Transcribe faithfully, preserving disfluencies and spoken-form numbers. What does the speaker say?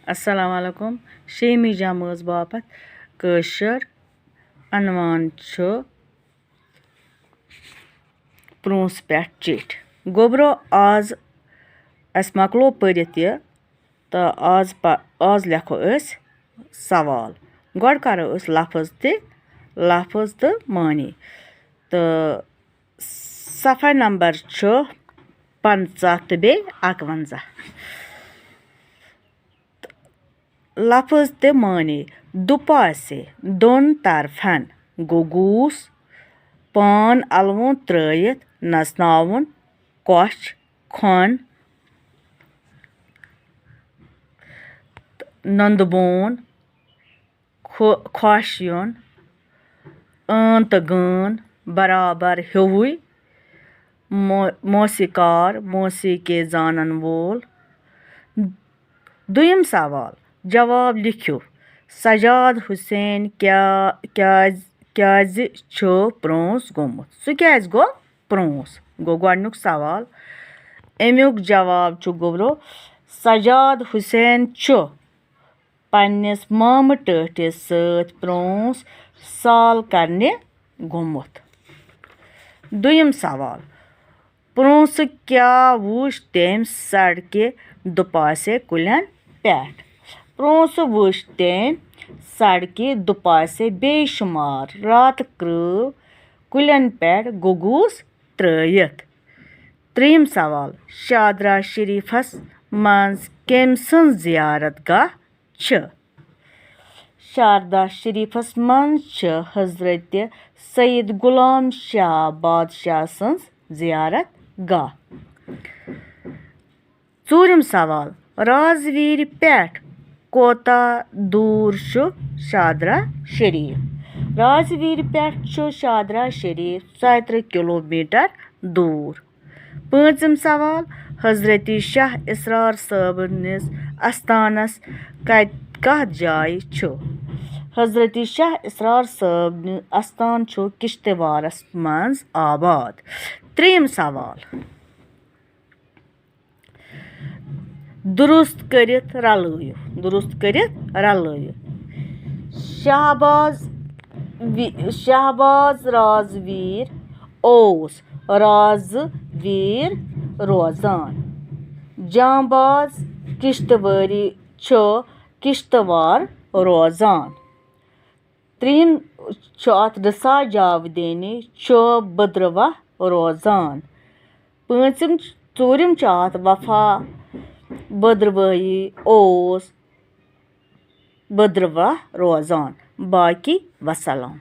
السلام علیکم۔ شیٚیِمہِ جمٲژ باپتھ کٲشُر عنوان چھُ پرٛونٛسہٕ پٮ۪ٹھ چِٹھۍ۔ گوٚبرو، آز اَسہِ مۄکلو پٔرِتھ یہِ، تہٕ آز پ-، آز لیکھو أسۍ سوال۔ گۄڈٕ کَرو أسۍ لفظ تہِ، لفظ تہٕ معنی۔ تہٕ صفحہ نمبر چھُ پنٛژاہ تہٕ بیٚیہِ اَکوَنٛزاہ۔ لفظ تہٕ معنی۔ دُپاسے، دۄن طرفن۔ گوٚگوٗس، پان الوُن ترٲوِتھ نژناوُن، کۄچھ، کھۄن، نۄندٕ بون، خو-، خۄش یُن، ٲن تہٕ گٲن، برابر ہیوٗوُے، مو-، موسیقار، موسیقی زانن وول۔ دوٚیِم سوال، جواب لیکھِو، سجاد حسین کیا-، کیازِ، کیازِ چھُ پرٛونٛس گوٚمُت؟ سُہ کیازِ گوٚو پرٛونٛس؟ گوٚو گۄڈٕنیُک سوال۔ اَمیُک جواب چھُ گوٚبرو، سجاد حسین چھُ پننِس مامہٕ ٹٲٹھِس سۭتۍ پرٛونٛس سال کرنہِ گوٚمُت۔ دوٚیِم سوال، پرٛونٛسہٕ کیٛاہ وُچھ تٔمۍ سڑکہِ دُپاسے کُلٮ۪ن پٮ۪ٹھ؟ پرٛونٛسہٕ وُچھ تٔمۍ سڑکہِ دُپاسے بے شُمار راتہٕ کرٛٲو کُلٮ۪ن پٮ۪ٹھ گوٚگوٗس ترٲوِتھ۔ ترٛیٚیِم سوال، شادرا شریفس منٛز کٔمۍ سٕنٛز زیارت گاہ چھِ؟ شاردا شریفس منٛز چھِ حضرت سید غلام شاہ بادشاہ سٕنٛز زیارت گاہ۔ ژوٗرِم سوال، رازویرِ پٮ۪ٹھ کوتاہ دوٗر چھُ شادرا شریف؟ رازویرِ پٮ۪ٹھ چھُ شادرا شریف ژۄیہِ ترٕٛہ کلوٗ میٖٹر دوٗر۔ پٲنٛژِم سوال، حضرت شاہ اسرار صٲبنِس استانس کتہِ، کتھ جایہِ چھُ؟ حضرت شاہ اسرار صٲبنہِ استان چھُ کشتوارس منٛز آباد۔ ترٛیٚیِم سوال، درست کٔرِتھ رلٲیِو، درست کٔرِتھ رلٲیِو۔ شہباز وی-، شہباز رازویر اوس رازویر روزان۔ جانباز کشتواری چھُ کشتوار روزان۔ ترٛیٚیِم چھُ اَتھ رِسا جاودینی چھُ بٕدرواہ روزان۔ پٲنٛژِم، ژوٗرِم چھُ اَتھ وفا بٕدروٲہی اوس بٕدرواہ روزان۔ باقی وسلام۔